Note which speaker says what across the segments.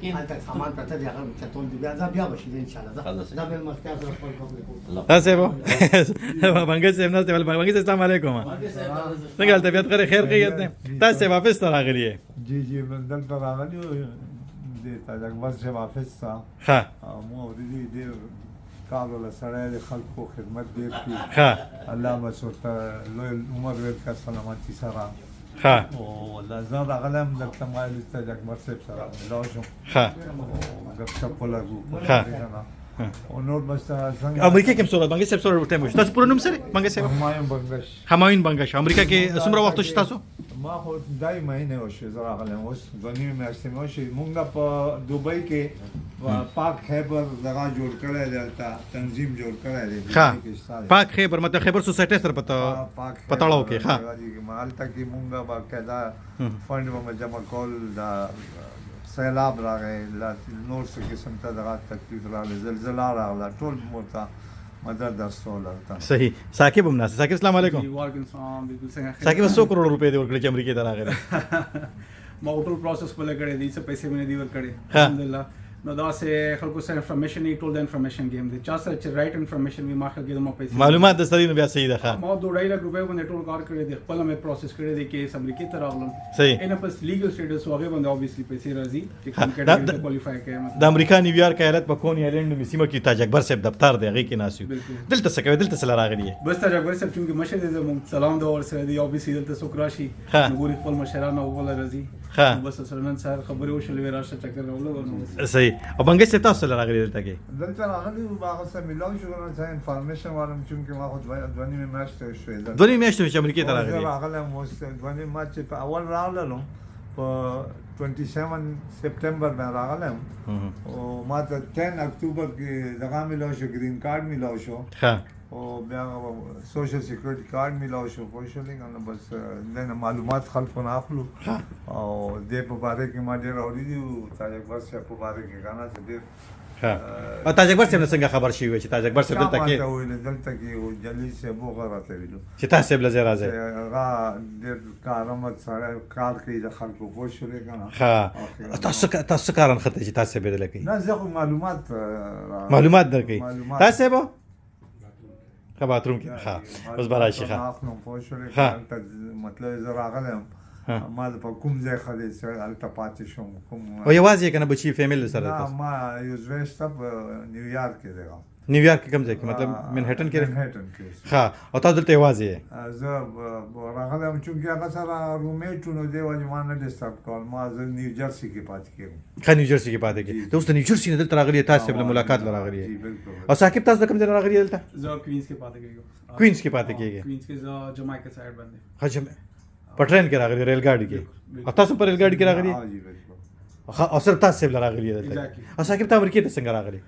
Speaker 1: هلته سامان پرته دی، هغه چتول دی، بیا بیا به شي ان شاء الله. دا مېلمستیا سره خپل کوم.
Speaker 2: تاسو بنګ صاحب ناست ول. بنګ صاحب، السلام علیکم، څنګه طبیعت؟ خیر خیر خیریت نه؟ تاسو واپس ته راغلی؟
Speaker 3: جی، دلته راغلی یو د تاج اکبر صاحب آفس ته. او مو اورېدلي، ډېر کار ولا سړی دی، خلکو خدمت ډېر کوي. الله بس ورته لوی عمر ورکړه سلامتي سره. او والله زه راغلی یم دلته، ما ویل تاج اکبر صاحب سره ملاو شم او ګپ شپ ولګو. او نور بس څنګه؟
Speaker 2: امریکا کې څومره، بنګ صاحب، څومره ټایم وشو؟ تاسو پوره نوم سره، بنګ صاحب؟
Speaker 3: همایون بنګش.
Speaker 2: همایون بنګش. امریکا کې څومره وخت شو تاسو؟
Speaker 3: ما خو دای مهینه وشو زه راغلی یم، اوس 2.5 میاشتې مې وشوې. مونږ په دوبۍ کې پاک خیبر دغه جوړ کړی دی، هلته تنظیم جوړ کړی دی.
Speaker 2: پاک خیبر مطلب خیبر سوسایټي سره پته په تړاو کې؟ ښه.
Speaker 3: هلته کې مونږ باقاعده فنډ به جمع کول. دا سیلاب راغی، نور څه قسم ته دغه تکلیف راغلی، زلزله راغله، ټول ورته مدد درسول هلته.
Speaker 2: صحیح. ثاقب هم ناست. ثاقب، السلام علیکم.
Speaker 4: وعلیکم السلام، بالکل څنګه؟
Speaker 2: ثاقب، څو کروڑ روپے دی ورکړي چې امریکا ته راغلی؟
Speaker 4: ما ټول پروسس خپل کړی دی، څه پیسې مې نه دی ورکړي الحمدلله. نو دا سه خلکو سره انفارمیشن یې، ټول د انفارمیشن گیم دی. چا سره چې رائټ انفارمیشن وي، ما خپل کې ما پیسې
Speaker 2: معلومات د سړي نو بیا صحیح ده. ښه.
Speaker 4: ما 2.5 لک روپے باندې ټول کار کړی دی، خپل مې پروسس کړی دی کې امریکا ته راغلم. ان پس لیګل سټیټس هغه باندې obviously پیسې راځي چې کوم کیټګری ته کوالیفای کوي.
Speaker 2: د امریکا نیویارک ایالت په کونی ایلینډ نومي سیمه کې تاج اکبر صاحب دفتر دی، هغې کې ناست یو. دلته څه کوي؟ دلته څه راغلی؟
Speaker 4: بس تاج اکبر صاحب چونکه مشر دی زموږ، سلام دا ور سره دی. obviously دلته څوک راشي نو ګوري خپل مشران او بل راځي. بس سره نن سهار خبرې وشولې، راشه چکر راولګو نو.
Speaker 2: صحیح. او بنګش صاحب، تاسو څه راغلی دلته کې؟
Speaker 3: دلته راغلی وو، هغه سره ملاو شو، نو څه انفارمیشن والم، چونکه ما خو 2.5 میاشتې شوې دلته.
Speaker 2: 2.5 میاشتې چې امریکې ته
Speaker 3: زه
Speaker 2: راغلی؟
Speaker 3: راغلی یم اوس 2.5. ما چې په اول راغلم، په 27 سپټمبر باندې راغلی یم او ما ته 10 اکتوبر کې دغه ملاو شو، ګرین کارت ملاو شو او بیا سوشل سیکورټي کارت ملاو شو. پوه شولې که نه؟ بس دنه معلومات خلکو نه اخلو او دې په باره کې ما ډېر اورېدلي وو، تاج اکبر صاحب په باره کې که نه، چې ډېر
Speaker 2: او تاج اکبر صاحب نه څنګه خبر شوی چې تاج اکبر صاحب دلته
Speaker 3: چا
Speaker 2: کې؟
Speaker 3: ماته ویل، دلته کې و جلیل صاحب هغه راته ویلو
Speaker 2: چې تاسو صاحب له ځای راځئ.
Speaker 3: چې هغه ډېر کارآمد سړی، کار کوي د خلکو، پوه شولې که نه؟
Speaker 2: ښه، تاسو څه کار نښتی چې تاسو صاحب یې کوي؟
Speaker 3: نه، زه خو معلومات
Speaker 2: معلومات درکوي.
Speaker 3: معلومات.
Speaker 2: تاسو صاحب ښه باتروم کې. ښه، اوس به راشي. ښه.
Speaker 3: اخلم، پوه شولې؟ هلته مطلب زه راغلی یم، ما په کوم ځای ښه دی چې هلته پاتې شم، کوم
Speaker 2: او یوازې یې که نه بچي فیملی سره؟
Speaker 3: نه.
Speaker 2: تاسو
Speaker 3: ما یو زوی شته، په نیویارک کې دی.
Speaker 2: نیویارک کې کوم ځای کې، مطلب منهټن کې؟
Speaker 3: منهټن کې.
Speaker 2: ښه، او تاسو دلته یوازې یې؟
Speaker 3: زه راغلی یم، چونکې هغه سره رومېټ نو دی وجه ما نه ډسټرب کول. ما زه نیو جرسي کې پاتې کېږم.
Speaker 2: ښه، نیو جرسي کې پاتې کې. ته اوس د نیو جرسي نه دلته راغلی یې، تاسو صاحب له ملاقات له راغلی یې؟
Speaker 3: جی بالکل.
Speaker 2: او ثاقب، تاسو د کوم ځای نه راغلی دلته؟
Speaker 4: زه کوینز کې پاتې کېږم.
Speaker 2: کوینز کې پاتې کېږي؟
Speaker 4: کوینز کې، زه جمایکا سایډ باندې.
Speaker 2: ښه، په ټرین کې راغلی، ریل ګاډي کې؟ او تاسو په ریل ګاډي کې راغلی؟
Speaker 3: جی بالکل.
Speaker 2: ښه، او صرف تاسو صاحب له راغلی یې دلته؟
Speaker 4: Exactly.
Speaker 2: او ثاقب، ته امریکې ته څنګه راغلی؟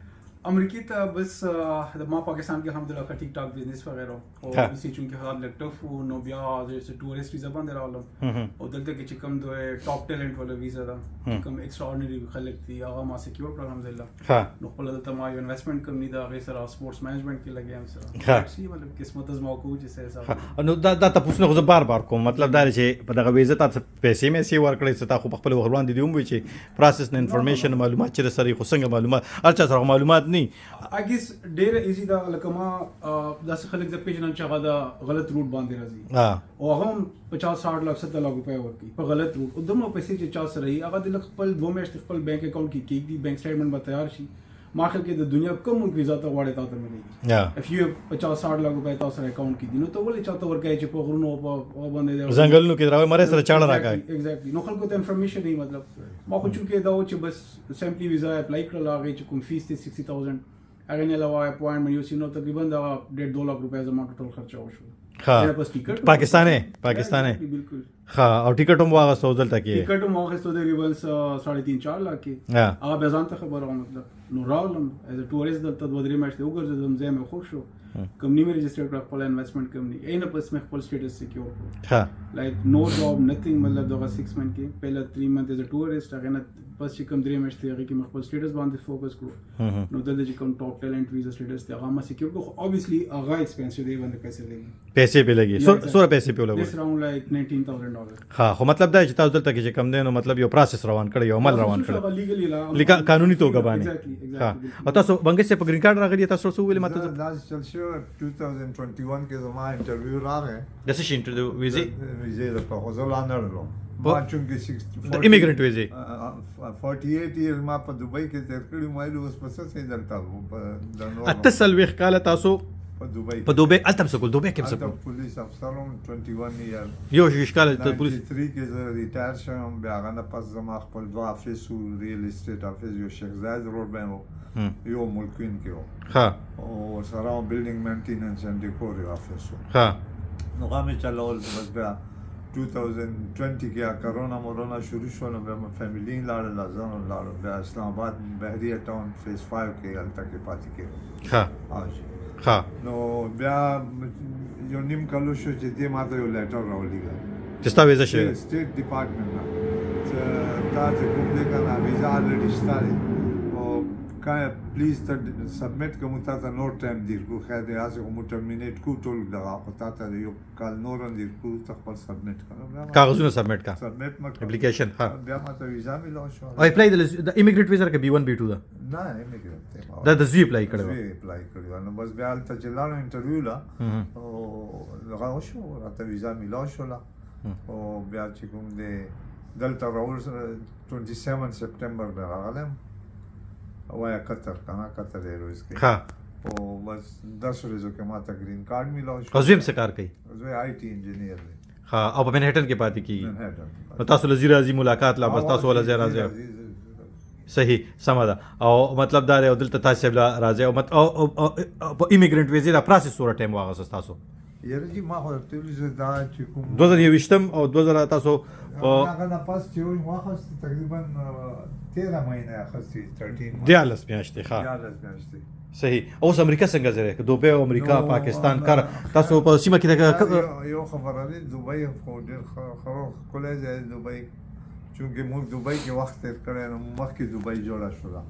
Speaker 4: امریکې ته بس د ما پاکستان کې الحمدلله ښه ټیک ټاک بزنس وغیرہ او obviously چونکه حالات لږ ټف وو، نو بیا زه ټورست ویزا باندې راغلم. او دلته کې چې کوم د ټاپ ټیلنټ والا ویزا ده، کوم ایکسټرا اورډینری خلک دي، هغه ما سکیور کړ الحمدلله. نو خپل دلته ما یو انویسټمنټ کمپنی ده، هغې سره سپورټس منیجمنټ کې لګیا یم سره. سی مطلب قسمت زما کو چې څه حساب.
Speaker 2: نو دا تپوسونه خو زه بار بار کوم. مطلب دا دی چې په دغه ویزه تا څه پیسې مې ورکړې؟ څه تا خو په خپل وخت وړاندې دی هم وی چې پروسس نه انفارمیشن معلومات چې سره، خو څنګه معلومات؟ هر چا سره معلومات نه.
Speaker 4: I guess ډېر ایزی ده. لکه ما داسې خلک زه پېژنم چې هغه د غلط روټ باندې راځي او هغه هم 50 60 لاک 70 لاک روپۍ ورکوي په غلط روټ. او دومره پیسې چې چا سره وي، هغه د لږ خپل 2 میاشتې خپل بانک اکاونټ کې کېږدي، بانک سټیټمنټ به تیار شي. ما خیال کې د دنیا کوم ملک ویزا ته غواړې تا ته ملېږي. If you 50 60 لاک روپۍ تا سره اکاونټ کې دي، نو ته ولې چاته ورکوې چې په غرونو او په هغه باندې
Speaker 2: ځنګلونو کې راوي مری سره چاړه راکاږي.
Speaker 4: ایگزیکټلی. نو خلکو ته انفارمیشن نه. مطلب ما خو چونکه دا و چې بس سمپلی ویزا اپلای کړل، هغې چې کوم فیس دی 60,000، هغې نه علاوه اپوینټمنټ یو څه، نو تقریبا دا 1.5 2 لاک روپۍ زما ټوټل خرچه وشو. بیا پس ټیکټ
Speaker 2: پاکستاني پاکستاني؟
Speaker 4: بالکل.
Speaker 2: ښه، او ټیکټ هم واغستو دلته کې؟
Speaker 4: ټیکټ هم واخیستو تقریبا 3.5 4 لاک کې. هغه بیا ځان ته خبره وه. مطلب نو راغلم از ا ټورست دلته، 2 3 میاشتې وګرځېدم، ځای مې خوښ شو، کمپنی مې رجسټر کړه، خپل انویسټمنټ کمپنی نه پس مې خپل سټیټس سکیور کړو. Like no job, nothing. مطلب دغه 6 منथ کې پهله 3 منथ از ا ټورست، هغه نه پس چې کوم 3 میاشتې هغې کې مې خپل سټیټس باندې فوکس کړو. نو دلته چې کوم ټاپ ټیلنټ ویزا سټیټس دی، هغه ما سکیور کړو، خو obviously هغه ایکسپنسیو دی، باندې پیسې لګي.
Speaker 2: پیسې پې لګي؟ څومره پیسې پې ولګول؟
Speaker 4: This round like $19,000. راغی.
Speaker 2: ها، خو مطلب دا چې تاسو دلته کې چې کم دی نو مطلب یو پروسس روان کړی، یو عمل روان کړی لیکه قانوني توګه باندې. ها، او تاسو بنګس په ګرین کارت راغلی، تاسو څه ویل ماته؟
Speaker 3: داسې چل شو، 2021 کې زما انټرویو راغی.
Speaker 2: د څه شي انټرویو؟ ویزې؟
Speaker 3: ویزې لپاره، خو زه لا نه لرم. ما چونکې
Speaker 2: د امیګرنټ ویزې
Speaker 3: 48 years ما په دوبۍ کې تېر کړي، ما ویل اوس په څه څه دلته د نور.
Speaker 2: 48 کاله تاسو
Speaker 3: په دوبۍ؟
Speaker 2: په دوبۍ. هلته هم څه کول؟ دوبۍ کې هم څه
Speaker 3: هلته
Speaker 2: کول؟
Speaker 3: پولیس افسر وم 21 year.
Speaker 2: 21 کاله ته پولیس؟
Speaker 3: 93 کې زه retire شوم. بیا هغه نه پس زما خپل دوه آفیس وو، real estate office، یو شیخ زاید روډ باندې و، یو ملکوین کې و، او ورسره building maintenance and decor یو آفیس و. نو هغه مې چلول. بس بیا 2020 کې کرونا مورونا شروع شو، نو بیا مې family لاړه، زه هم لاړم. بیا اسلام آباد بحریه ټاون phase 5 کې هلته کې پاتې کېدم. او جی. نو بیا یو نیم کال وشو چې دې ماته یو letter راولېږه
Speaker 2: چې ستا ویزه شوې ده.
Speaker 3: State Department نه، چې تا چې کوم دی که نه ویزا already شته دی، او که please ته submit که مونږ تا ته نور ټایم درکړو. خیر دی، هسې خو مونږ terminate کړو ټول دغه، خو تا ته یو کال نور هم درکړو، ته خپل submit کړه. بیا ما
Speaker 2: کاغذونه submit کا.
Speaker 3: submit ما کړه.
Speaker 2: اپلیکیشن. ها.
Speaker 3: بیا ما ته ویزا ملاو شو.
Speaker 2: او apply د immigrant ویزا که B1 B2 ده؟
Speaker 3: نه، immigrant دی.
Speaker 2: دا د زوی apply کړی و؟
Speaker 3: زوی apply کړی و. نو بس بیا هلته چې لاړم انټرویو له، او دغه وشو، راته ویزا ملاو شوله. او بیا چې کوم دی دلته راول 27 سپټمبر به راغلم وایا قطر کنه، قطر Airways کې. او بس 10 ورځو کې ما ته green card ملاو شو.
Speaker 2: او زوی هم څه کار کوي؟
Speaker 3: زوی IT engineer دی.
Speaker 2: ها، او په منهټن کې پاتې کیږي؟
Speaker 3: منهټن.
Speaker 2: نو تاسو له زیرا راځي ملاقات لا، بس تاسو ولا زیرا راځي. صحیح، سمه ده. او مطلب دا دی، او دلته تاسو له راځي او مت او په immigrant ویزې دا process څومره ټایم واغوست تاسو؟
Speaker 3: یاره جی، ما خو درته ویلي چې دا چې کوم
Speaker 2: 2021 او 2000 تاسو په
Speaker 3: هغه نه پس چې واخست، تقریبا 13 مهینه اخیستې، 13.
Speaker 2: 13 میاشتې. ښه.
Speaker 3: 13 میاشتې.
Speaker 2: صحیح. اوس امریکا څنګه ځای؟ دوبۍ او امریکا، پاکستان کار تاسو په سیمه کې
Speaker 3: یو خبره ده، دوبۍ خو ډېر ښه ښکلی ځای دی دوبۍ. چونکې موږ دوبۍ کې وخت تېر کړی، نو مخکې دوبۍ جوړه شوله.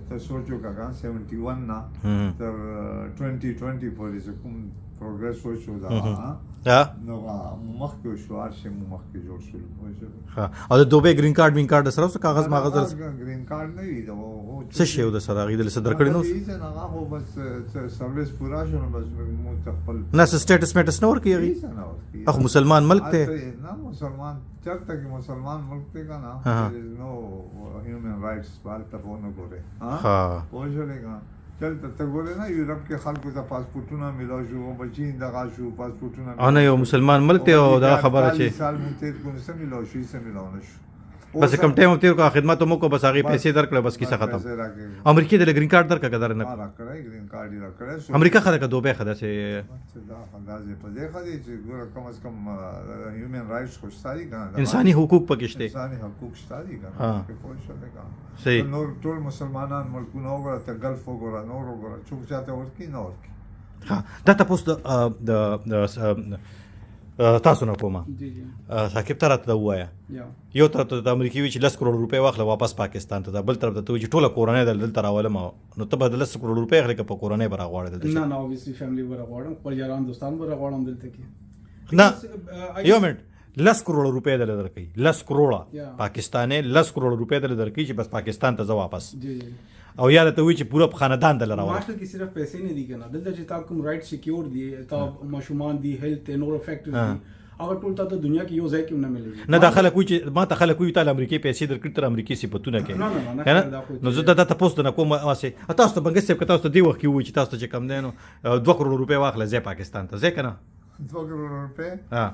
Speaker 3: ته سوچ وکړه که 71 نه تر 2020 پورې چې کوم progress وشو دا، نو مخکې وشو، هر شی مو مخکې جوړ شول، پوه شوې؟
Speaker 2: ښه، او د دوبۍ green card مین کارت سره اوس کاغذ ماغذ
Speaker 3: green card نه وي دا.
Speaker 2: څه شی و د سره هغې دلته څه درکړي؟ نو
Speaker 3: هیڅ نه، هغه خو بس service پوره شو، نو بس موږ ته خپل
Speaker 2: نه څه status میټس نه ورکوي هغې؟
Speaker 3: هیڅ نه ورکوي.
Speaker 2: خو مسلمان ملک دی.
Speaker 3: نه، مسلمان چرته کې مسلمان ملک دی که نه، there is no human rights هلته به ونه ګورې. پوه شولې که نه؟ چلته ته ګورې نه، یورپ کې خلکو ته پاسپورټونه میلاو شو، بچي دغه شو، پاسپورټونه.
Speaker 2: او نه، یو مسلمان ملک دی، او دا خبره چې
Speaker 3: سال مو تېر کړو، څه میلاو شو؟ هیڅ میلاو نه شو.
Speaker 2: بس کم ټایم تیر کو، خدمت مو کو، بس هغه پیسې درکړه، بس کیسه ختم. امریکې د green card درکړه که در نه؟
Speaker 3: راکړی، green card یې راکړی.
Speaker 2: امریکا ښه ده که دوبۍ ښه ده؟ چې
Speaker 3: دا اندازې په دې ښه دی چې ګوره کم از کم human rights خو شته دي که نه.
Speaker 2: انساني حقوق پکې شته.
Speaker 3: انساني حقوق شته دي که نه، پوه شولې که نه؟ نور ټول مسلمانان ملکونه وګوره ته، ګلف وګوره، نور وګوره، څوک چاته ورکي؟ نه ورکي.
Speaker 2: ها، دا تاسو د تاسو نه کومه، ثاقب، ته راته ووایه، یو طرف ته د امریکې وي چې 10 کروڑ روپۍ واخله واپس پاکستان ته ځه، بل طرف ته ته وایي چې ټوله کورنۍ دلته راولم، نو ته به د 10 کروڑ روپۍ اخلې که په کورنۍ به راغواړې دلته؟
Speaker 4: نه نه، obviously family به راغواړم، خپل یاران دوستان به راغواړم دلته کې.
Speaker 2: نه، یو منټ، 10 کروڑ روپۍ دله درکوي، 10 کروڑه پاکستاني، 10 کروڑ روپۍ دله درکوي چې بس پاکستان ته ځه واپس، او یا ته وایي چې پوره خاندان دله راوړم.
Speaker 4: ما خیال کې صرف پیسې نه دي کنه، دلته چې تا کوم right secure دي، تا ماشومان دي، health نور factors دي، هغه ټول ته د دنیا کې یو ځای کې نه ملي.
Speaker 2: نه، دا خلک وایي چې ما ته خلک وایي ته له امریکې پیسې درکړي، تر امریکې صفتونه کوي.
Speaker 4: نه نه نه،
Speaker 2: نو زه دا تاسو نه کوم واسه تاسو ته بنګس صاحب، که تاسو ته دې وخت کې وایي چې تاسو ته چې کم دی نو 2 کروڑ روپۍ واخله ځای پاکستان ته ځای که نه؟
Speaker 3: 2 کروڑ روپۍ؟
Speaker 2: ها.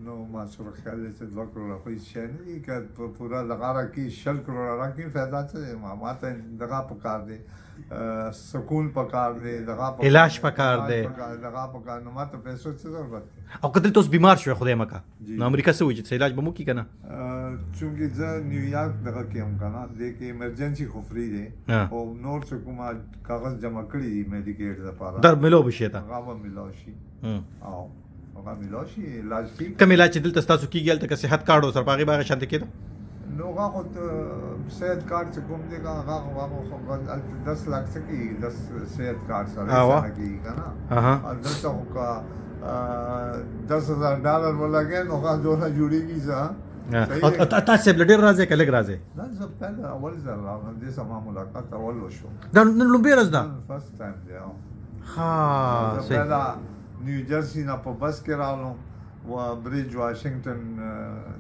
Speaker 3: نو ما سره خیال دی چې 2 کروڑه خو هېڅ شی نه دي. که پوره دغه راکړي، 20 کروڑه راکړي، فایده څه دی؟ ما ته دغه پکار دی، سکون پکار دی، دغه
Speaker 2: علاج پکار دی،
Speaker 3: دغه پکار، نو ما ته پیسو څه ضرورت دی؟
Speaker 2: او که دلته اوس بیمار شوې، خدای مه کړه، نو امریکا څه وایي چې علاج به مو کړي که نه؟
Speaker 3: چونکې زه نیویارک دغه کې یم که نه، دې کې emergency خو free دی، او نور څه کومه کاغذ جمع کړي دي Medicaid دپاره،
Speaker 2: در ملو به شي ته؟
Speaker 3: هغه به ملاو شي، او هغه ملاو شي، علاج ټیک.
Speaker 2: کوم علاج چې دلته ستاسو کېږي، هلته که صحت کارت سره په هغې به هغه شانتې کېده؟
Speaker 3: نو هغه خو صحت کارت چې کوم دی که هغه خو هلته 10 لاک څه کېږي؟ 10 صحت کارت سره څه نه کېږي که نه. او دلته خو که 10,000 ډالر ولګې نو هغه دونه جوړېږي څه.
Speaker 2: تاسو صاحب ډېر راځي که لږ راځي؟
Speaker 3: نه، زه پهله اول ځل راغلم، دې سره ما ملاقات اول وشو.
Speaker 2: دا نن لومبۍ ورځ ده؟
Speaker 3: فرست ټایم دی.
Speaker 2: ښه، صحیح.
Speaker 3: پهله نیو جرسي نه په بس کې راغلم و bridge واشنګټن.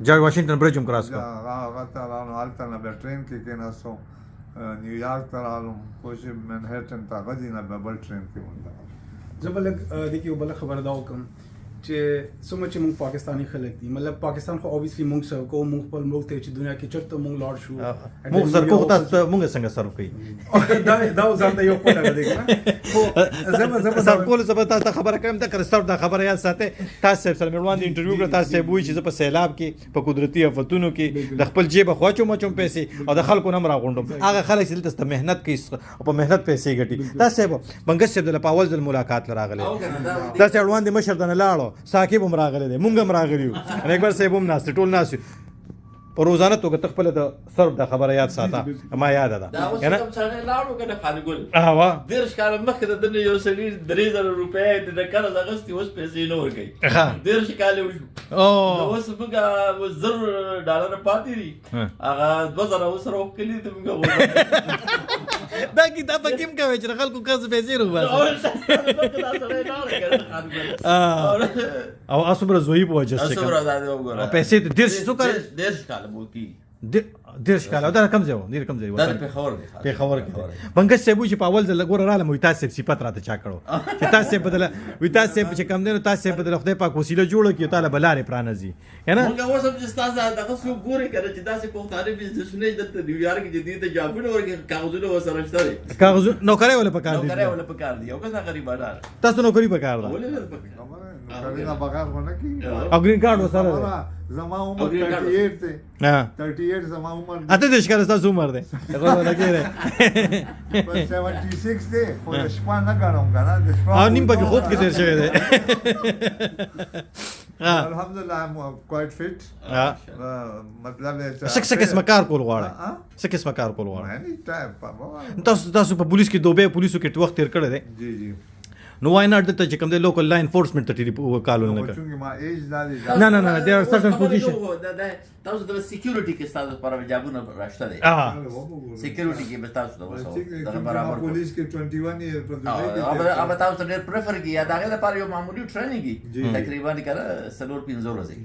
Speaker 2: جارج واشنګټن bridge هم cross کړ.
Speaker 3: هغه ته راغلم، هلته نه بیا train کې کېناستم، نیویارک ته راغلم، پوه شوې، منهټن ته، هغه ځای نه بیا بل train کې مونږ.
Speaker 4: زه به لږ دې کې یو بله خبره دا وکړم چې څومره چې موږ پاکستاني خلک دي، مطلب پاکستان خو obviously موږ سره کوو، موږ خپل ملک ته چې دنیا کې چرته موږ لاړ شو.
Speaker 2: موږ سر کوو، تاسو ته موږ څنګه سر کوي؟
Speaker 4: دا ځان ته یو خپل هغه دی کنه، خو زه به
Speaker 2: سر کول زه به تاسو ته خبره کوم، دا کړه سر دا خبره یاد ساته. تاسو صاحب سره مې وړاندې interview کړه، تاسو صاحب وایي چې زه په سیلاب کې، په قدرتي آفتونو کې د خپل جیب خو اچوم اچوم پیسې او د خلکو نه هم راغونډوم، هغه خلک چې دلته محنت کوي او په محنت پیسې ګټي. تاسو صاحب بنګش صاحب د په اول ځل ملاقات لراغلی، تاسو وړاندې مشر دنه لاړو، ثاقب هم راغلی دی، مونږ هم راغلی یو، اکبر صاحب هم ناست، ټول ناست یو. په روزانه توګه ته خپله د سرف دا خبره یاد ساته، ما یاده ده.
Speaker 5: دا اوس
Speaker 2: کنه
Speaker 5: کوم سړی لاړو کنه خانګل،
Speaker 2: وا
Speaker 5: 30 کاله مخکې د دنه یو سړي 3000 روپۍ د قرض اخیستې، اوس پیسې نه ورکوي. 30 کاله وشو. نو اوس موږ 1000 ډالر پاتې دي، هغه 2000 اوس راوکلي دي موږ.
Speaker 2: دا کتاب پکې هم کوي چې د خلکو قرض پیسې روباسي. او اسمره زوی په وجه څه
Speaker 5: څومره دا دی وګوره.
Speaker 2: پیسې ته 30 څو کاله؟
Speaker 5: 30 کاله مو کی.
Speaker 2: 30 کاله. دا کم ځای و؟ ډېر کم ځای و؟
Speaker 5: دا د پېښور دی.
Speaker 2: پېښور کې دی. بنګش صاحب چې په اول ځل ګوره راغلم، وی تاسو صاحب صفت راته چا کړو چې تاسو صاحب بدل، وی تاسو صاحب چې کم دی نو تاسو صاحب بدل خدای پاک وسیله جوړه کړي، تعالی بلارې پرانځي کنه.
Speaker 5: مونږ اوس هم چې ستاسو دغه څوک ګوري کنه چې داسې پښتانه بزنسونه دلته نیویارک کې دي ته جابونه ورکړي، کاغذونه ورسره شته دي.
Speaker 2: کاغذ نوکرۍ ولا پکار دي.
Speaker 5: نوکرۍ ولا پکار دي، یو کس غریبانه.
Speaker 2: تاسو نوکري پکار ده؟
Speaker 5: ولې نه پکار؟
Speaker 3: نوکري نه بغیر خو نه کېږي.
Speaker 2: او green card ورسره دی؟
Speaker 3: زما عمر
Speaker 5: او green card.
Speaker 3: 38 دی. 38 زما عمر دی.
Speaker 2: 38 کاله ستاسو عمر دی؟ غوږ لګېږي.
Speaker 3: بس 76 دی، خو د شپه نه ګڼم که نه، د شپه.
Speaker 2: او نیم پکې خوب کې تېر شوی دی.
Speaker 3: الحمدلله، I'm quite fit. مطلب دی چې
Speaker 2: څه څه قسمه کار کول غواړئ؟
Speaker 3: ها؟
Speaker 2: څه قسمه کار کول غواړئ؟
Speaker 3: Any type.
Speaker 2: تاسو په پولیس کې، دوبه پولیسو کې وخت تیر کړی دی؟
Speaker 3: جی.
Speaker 2: نو why not دلته چې کوم دی local law enforcement ته ټیلی call
Speaker 3: نو
Speaker 2: نه کړ؟
Speaker 3: چونکه ما ایج دا دی.
Speaker 2: نه نه نه، there are certain position.
Speaker 5: تاسو د security کې تاسو لپاره جابونه راشته دي. Security کې به تاسو د وسو دغه برابر.
Speaker 3: پولیس کې 21 year په دوبۍ کې تیر
Speaker 5: هغه تاسو ته ډېر prefer کی، یا دغه لپاره یو معمولی training تقریبا کړه 4-5 ورځې،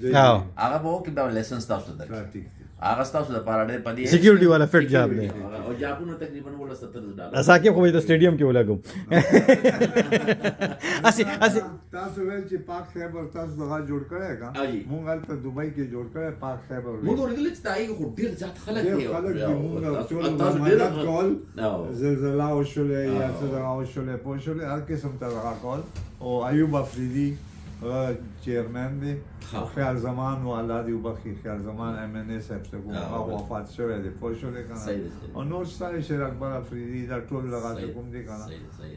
Speaker 5: هغه به وکړي، به license تاسو ته درکړي.
Speaker 3: ټیک دی.
Speaker 5: هغه ستاسو لپاره ډېر پدې
Speaker 2: Security والا fit job دی.
Speaker 5: او جابونه تقریبا 70 ډالر.
Speaker 2: ثاقب خو به د سټیډیم کې ولګو اسی اسی.
Speaker 3: تاسو ویل چې پاک خیبر تاسو دغه جوړ کړی کا؟
Speaker 5: جی.
Speaker 3: مونږ هلته دوبۍ کې جوړ کړی پاک خیبر.
Speaker 5: موږ ورغلي چې تای خو ډېر زیات خلک
Speaker 3: ډېر
Speaker 5: دي.
Speaker 3: خلک دي، مونږ ټول
Speaker 5: تاسو ډېر
Speaker 3: مدد کول. زلزله وشولې یا څه دغه وشولې، پوه شولې، هر قسم ته دغه کول. او ایوب افریدي chairman دی. خیال زمان و، الله دې وبخښي، خیال زمان MNA صاحب څه کوم هغه وفات شوی دی، پوه شولې که نه. او نور شته، شیر اکبر افریدي، دا ټول دغه چې کوم دی که نه.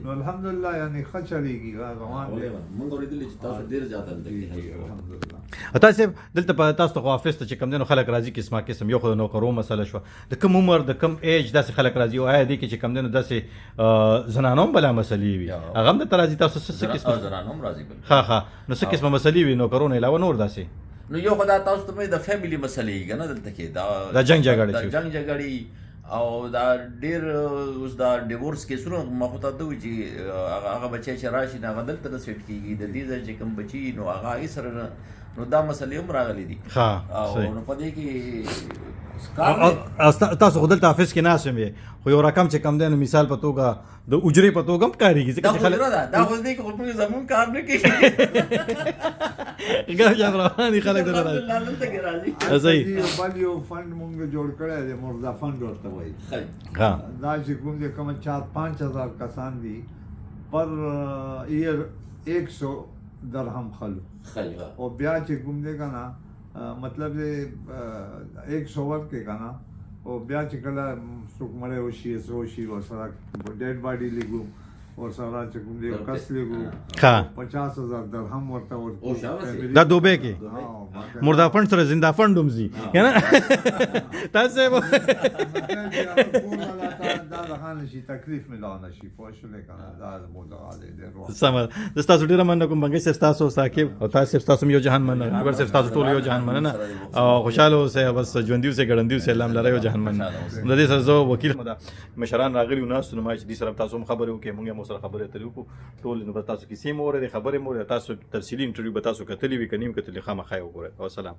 Speaker 3: نو الحمدلله، یعنی ښه چلېږي، روان دی.
Speaker 5: موږ اورېدلي چې تاسو ډېر زیات هلته
Speaker 3: جی
Speaker 5: کې
Speaker 3: جی
Speaker 5: help کوئ.
Speaker 3: الحمدلله.
Speaker 2: تاسو دلته په تاسو خو office ته چې کم دینو خلک راځي قسمه قسم، یو خو د نوکرو مسله شو، د کم عمر، د کم ایج داسې خلک راځي؟ او آیا دې کې چې کم دینو داسې زنانو هم بلا مسلې وي، هغه هم درته راځي؟ تاسو څه قسمه؟
Speaker 5: زنانو هم راځي بالکل.
Speaker 2: ښه ښه، نو څه قسمه مسلې وي نوکرو نه علاوه نور داسې؟
Speaker 5: نو یو خو دا تاسو ته مې د family مسلې کنه دلته کې دا
Speaker 2: دا جنگ جګړې
Speaker 5: دا
Speaker 2: چې
Speaker 5: جنگ جګړې او دا ډیر اوس دا divorce کیسونه. ما خو ته وی چې هغه بچی چې راشي نو هغه دلته نه سیټ کیږي، د دې ځای چې کوم بچی نو هغه یې سره نه، نو دا مسلې هم راغلي دي. او نو په دې کې کار دی.
Speaker 2: او تاسو خو دلته office کې ناست یې، خو یو رقم چې کم دی نو مثال په توګه د اجرې په توګه هم کارېږي، ځکه
Speaker 5: دا
Speaker 2: چې
Speaker 5: خو
Speaker 2: خلک
Speaker 5: اجره ده، دا خو دې کې خو موږ زمونږ کار نه کوي.
Speaker 2: ګرم جام روان دي، خلک دلته راځي.
Speaker 5: الحمدلله دلته کې راځي.
Speaker 2: صحیح.
Speaker 3: یو بل یو fund مونږ جوړ کړی دی، مرده fund ورته وایي.
Speaker 5: ښه.
Speaker 3: دا چې کوم دی کوم 4-5 هزار کسان دي، پر year 100 درهم خلو.
Speaker 5: ښه.
Speaker 3: او بیا چې کوم دی که نه، مطلب دی 100 ورکې که نه، او بیا چې کله څوک مړی وشي، څه وشي، ورسره dead body لیږو. ورسره چې کوم دی یو کس لېږو.
Speaker 2: ښه.
Speaker 3: 50,000 درهم ورته ورکو.
Speaker 5: او شابه سي.
Speaker 2: دا دوبه کې مردا فند سره زنده فند هم ځي کنه تاسو
Speaker 3: دا د خان شي تکلیف ملاو نشي، پوه شولې کنه؟ دا زموږ دغه دی ډېر وخت.
Speaker 2: سمه ده. زه ستاسو ډېره مننه کوم، بنګش صاحب ستاسو، ثاقب او تاسو صاحب ستاسو هم یو جهان مننه، اکبر صاحب ستاسو ټول یو جهان مننه، او خوشاله اوسئ، بس ژوندي اوسئ، ګړندي اوسئ، الله مو لره، یو جهان مننه. د دې سره زه وکیل دا مشران راغلي وو ناست، نو ما چې دې سره تاسو هم خبرې وکړې، مونږ هم ورسره خبرې اترې وکړو ټول. نو بس تاسو کیسې مو اورېدې، خبرې مو اورېدې، تاسو تفصیلي انټرویو به تاسو کتلې وي، که نیم کتلې خامخا یې وګورئ. او سلام.